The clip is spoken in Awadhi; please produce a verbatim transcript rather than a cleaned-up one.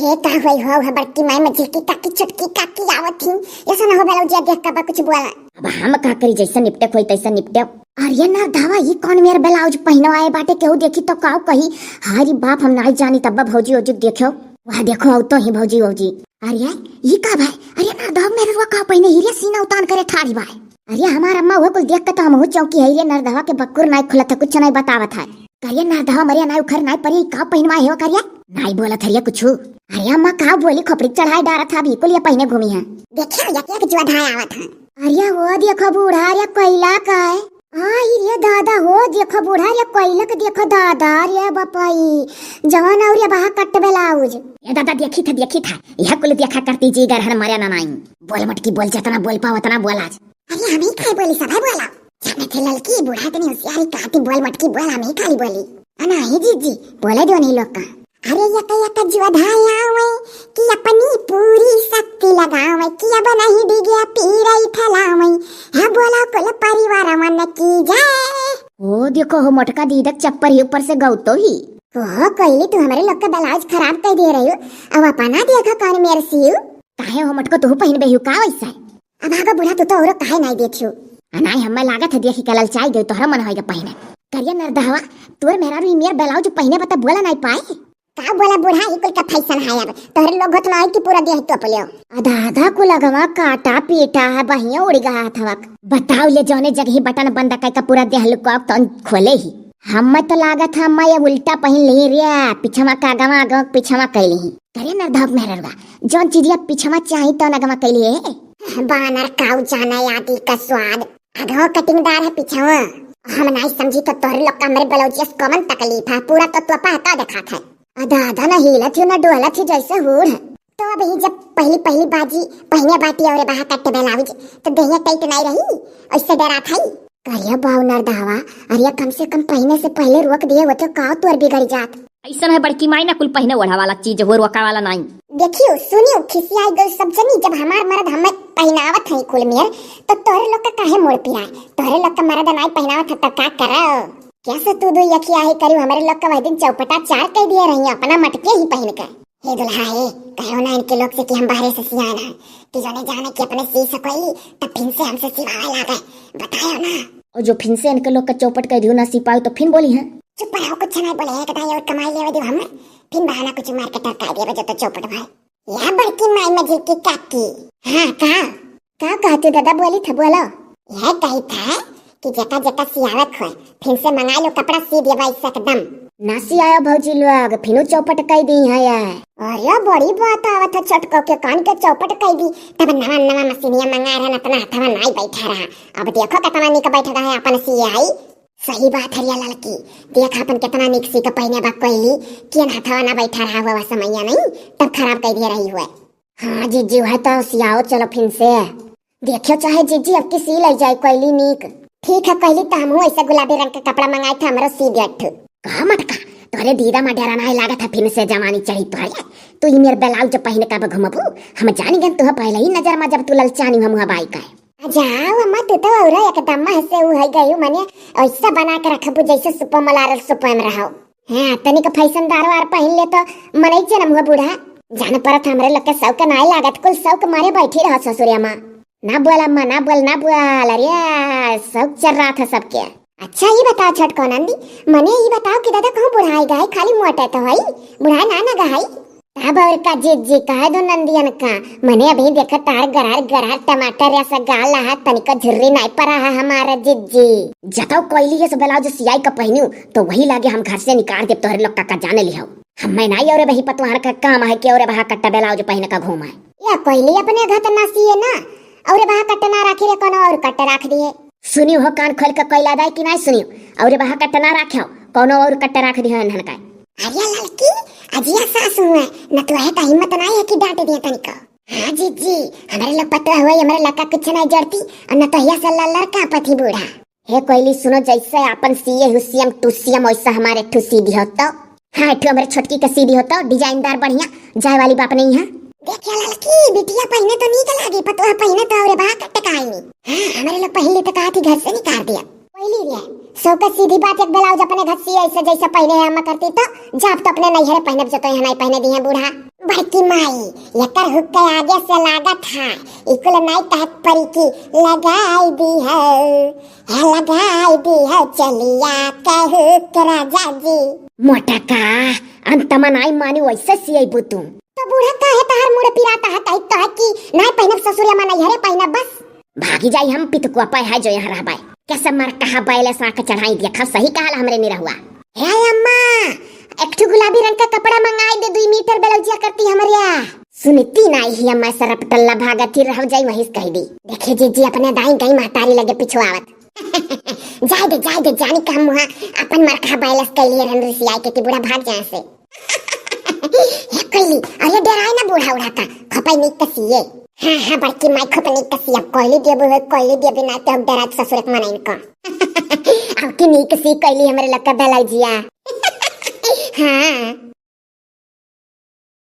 ए, का होई हो, है बड़की माई, मझिलकी काकी, छोटकी काकी आवत ही। ऐसा ना हो ब्लाउज देख के बा कुछ बोला। अब हम का करी, जैसा निपटे कोई तैसा निपटे। अरे नरदहवा, ई कौन मेर ब्लाउज पहिनवाए बाटे, केहू देखी तो काव कही। हाय रे बाप, हम नाई जानी तब भौजी ओजी देखो। वह देखो, आओ तो ही भौजी ओजी। अरे ई का भाई, अरे नरदहवा मेरे रुआ का पहिने ही रे, सीना उतान करे ठाड़ी बाय। अरे हमार अम्मा वो कुल देख के तो हमहू चौंकी है रे, नरदहवा के बक्कुर नाई खुलत है, कुछ नाई बतावत है। करिया नरदहवा मरिया नाई उखर नाई परी, का पहिनवाए हो करिया? नाई बोलत हरिया कुछु। अरे अम्मा का बोली, खोपड़ी चढ़ाए डारत है, बिल्कुल ये पहिने घूमी है। देखियो, एक एक जुआ धाय आवत है। अरे वो देखो बूढ़ा, अरे कोयला का है। आई रे दादा, हो देखो बूढ़ा, रे कोयला के देखो दादा, रे बपाई। जवान और ये बहा कट ब्लाउज। ए दादा, देखी था, देखी था, यह कुल देखा करती जी, गरहन मरे ना नाई। बोल मटकी बोल, जितना बोल पाओ उतना बोल आज। अरे हम ही खाई बोली, सब है बोला। जाने थे ललकी, बूढ़ा इतनी होशियारी, कहती बोल मटकी बोल, हम ही खाली बोली। अना ही जीजी, बोले दो नहीं लोग का। अरे यक यक जुआ धाय आवै, कि अपनी पूरी शक्ति लगावै, कि अब नहीं डिगे पीरई फैलावै। हाँ बोला कुल परिवार मन की जय। ओ देखो हो मोटका दीदक चप्पर ही ऊपर से गौतो ही। ओहो कोयली, तू हमारे लोग का ब्लाउज खराब कर दे रही हो, अब अपना देखा कौन मेर सीयू। काहे हो मोटको, तू पहिनबे ही का वैसा है? अब आगा बूढ़ा, तू तो औरो काहे नाई देखियो? आ नाई, हमें लागत है देखी के ललचाई गई, तोहरा मन होइगा पहिने। करिया नरदहवा, तोर मेहरारू ई मेर ब्लाउज पहिने बता बोला नाई पाए। का बोला बूढ़ा, ई कुल का फैशन है अब? तोहरे लोग होत नाई कि पूरा देह तोप लियो। आधा आधा कुल अगवा काटा पीटा है, बहिया उड़ गया हथवा। बताओ ले, जौने जगह बटन बंद कई का पूरा देह लुकाव तौन खोले ही। हमें तो लागत है मैं ये उल्टा पहिन ली रे, पिछवा का अगवा, अगवा पिछवा कैली ही। करे नरदहवा मेहररुआ, जौन चीजिया पिछवा चाही तौन अगवा कैली है। बानर काऊ जाने आदि का स्वाद। अगवा कटिंगदार है पिछवा। हम नाई समझी तो तोहरे लोग का हमरे ब्लाउजिया से कौन तकलीफ है, पूरा तो तोपा हटा देखात है। अदा अदा ना हिलत ही ना डोलत ही जैसे हूर है। तो अब ही जब पहली पहली बाजी पहिने बाटी और बहा कट ब्लाउज तो देहिया टाइट नाई रही, ऐसे डरात है। करिया बाऊ नरदहवा, अरे कम से कम पहिने से पहले रोक दिए होते का तोर बिगड़ जात। ऐसन है बड़की माई ना कुल पहिने ओढ़ा वाला चीज हो, रोका वाला नाई। देखियो, सुनियो, खिसियाई गई सब जनी, जब हमार मर्द हमें पहिनावत है कुल मेर, तो तोहरे लोग का काहे मोड़ पिराए? तोहरे लोग का मर्द नाई पहिनावत है तो का करो? कैसे तू दो यखिया ही करियो, हमारे लोग का वह दिन चौपटा चार कह दिए रही अपना मटके ही पहन के। हे दुल्हा हे, कहो ना इनके लोग से कि हम बाहरे से सियान हैं, कि जने जाने कि अपने सी सकोइली, तब फिन से हमसे सिवावे लागे, बतायो ना। और जो फिन से इनके लोग का चौपट कह दियो ना सी पाओ तो फिन बोली हैं। चुप रहो, कुछ ना बोले, एक दाई और कमाई लेवे दियो हमें, फिन बहाना कुछ मार के टरका दिए जब तो चौपट भाई। या बड़की माई मझिलकी काकी। हाँ, का? का कहते दादा, बोली था, बोलो। यह कही था कि जेका जेका सियावत होय, फिन से मंगाई लो कपड़ा, सी देबा इस एकदम। ना सियायो भौजी लोग, फिनो चौपट कई दी है ये। अरे बड़ी बात आवत है, छोटको के कान के चौपट कई दी, तब नवा नवा मशीनिया मंगा रहे, अपना हथवा नाई बैठा रहा। अब देखो कितना निक बैठ रहा है अपन सियाई। सही बात है रिया ललकी, देख अपन कितना निक सी के पहिने बा कोइली, कियन हथवा ना बैठा रहा हुआ समैया नहीं, तब खराब कई दिए रही हुए। हाँ जीजी, वह तो सियाओ चलो फिन से। देखियो चाहे जीजी अब की सी लई जाए कोइली नीक। ठीक है कोइली, तो हमहू ऐसे गुलाबी रंग के कपड़ा मंगाए थे, हमरो सी दे ठू। कहा मटका, तोरे दीदा मा डरा नाई लागत है फिन से जवानी चढ़ी तोरे। तू ई मेर ब्लाउज पहिन के अब घूमबू, हम जानी गन तुह पहले ही नजर मा जब तू ललचानी हम हुआ बाई का। आ जाओ अम्मा, तू तो औरा एकदम हंसे उ है गयू, मने ऐसा बना के रखबू जैसे सुपो मलारल सुपो में रहो। हाँ, तनिक फैशनदार वार पहिन ले तो मनई जनम हुआ बूढ़ा। जान परत हमरे लोग के शौक नाई लागत, कुल शौक मारे बैठी रह ससुरिया माँ। ना बोल अम्मा, ना बोल, ना बोल, अरे शौक चल रहा था सबके। अच्छा, ई बताओ छोटको नंदी, मने ई बताओ कि दादा कहूँ बुढ़ाई गए, खाली मोटे तो हई, बुढ़ाई ना ना गई। तब और का जीजी, कहे दो नंदियन का, मने अभी देखा टार गरार गरार टमाटर या सा गाल है, तनिको झुर्री नाई पड़ा है हमारा जीजी। जतौ कोइली ये सब ब्लाउज सियाई का पहिनू, तो वही लागे हम घर से निकाल दे तोहरे लोग का, का जाने लिहो। हमें नाई और वही पतवार का काम है कि और बहा कट्टा ब्लाउज पहिन का घूमा है। या कोइली अपने घर त ना सिए ना, और बहा कट्टा ना राखी रे, कोनो और कट्टा राख दिए। सुनियो हो कान खोल के कोइला दाई कि नाई सुनियो, और बहा कट्टा ना राख्यो, कोनो और कट्टा राख दियो इन्हन का। अरे ललकी, अजिया सासू है, न तो है तो हिम्मत नाई है कि डांट दिए तनिको। हाँ जीजी, हमारे लोग पतवा हुआ, हमारे लड़का कुछ नाई जड़ती, और न तो हिया से लल्लर का पथी बूढ़ा। हे कोइली सुनो, जैसे आपन सीए हु सीएम टू सीएम वैसा हमारे ठू सी दियो तो। हाँ, ठू हमारे छोटकी के सी दियो तो, डिजाइनदार बढ़िया, जाए वाली बाप नहीं है। देखिया ललकी, बिटिया पहिने तो नीक लागी, पतवा पहिने तो औरे बहा कट्टा काई नहीं। हाँ, हमारे लोग पहिन ली तो कहा थी घर से निकाल दिया। कोइली रे, सो का सीधी बात, एक ब्लाउज अपने घर सिए ऐसे जैसे पहने हैं अम्मा करती तो, जाब तो अपने नैहरे पहनब जो तो यहाँ नहीं पहने दी है बूढ़ा। बड़की माई, एकर हुक के आगे से लागत है, इकुल नाई कहत परी की लगाई दी है, है लगाई दी है चलिया कहू के राजा जी। मोटा का अंत मनाई मानी वैसे सियबू तू। तो बूढ़ा काहे तहार मुड़ पिराता है, कहित तो है कि नाई पहनब ससुरिया मा नैहरे पहनब बस। भागी जाई हम पितकुआ पे है जो यहाँ रहबाय। कैसे मर कहा बैले साँक चढ़ाई दिया, खा सही कहल हमरे निरहुआ। हे अम्मा, एक ठो गुलाबी रंग का कपड़ा मंगाई दे, दुई मीटर ब्लाउजिया करती हमरिया। सुनती नाई ही अम्मा, सरपटल्ला भागत ही रह जाई, वहीं से कह दी। देखे जीजी अपने दाई गई महतारी लगे पिछुआवत। जाए दे, जाए दे, जानी का मुहा अपन मरखा बैलस कैली रहन रिसियाई के कि बूढ़ा भाग जाए से। हे कैली, अरे डराए ना बूढ़ा उढ़ा का, खपाई निक कसिए। हाँ, हाँ, बड़की माई खूब निक कसिए, अब कैली देबू है, कैली देबे ना तो हम डरात ससुर के मनाइन का। अब की निक सी कैली हमरे लक्का ब्लाउजिया। हाँ।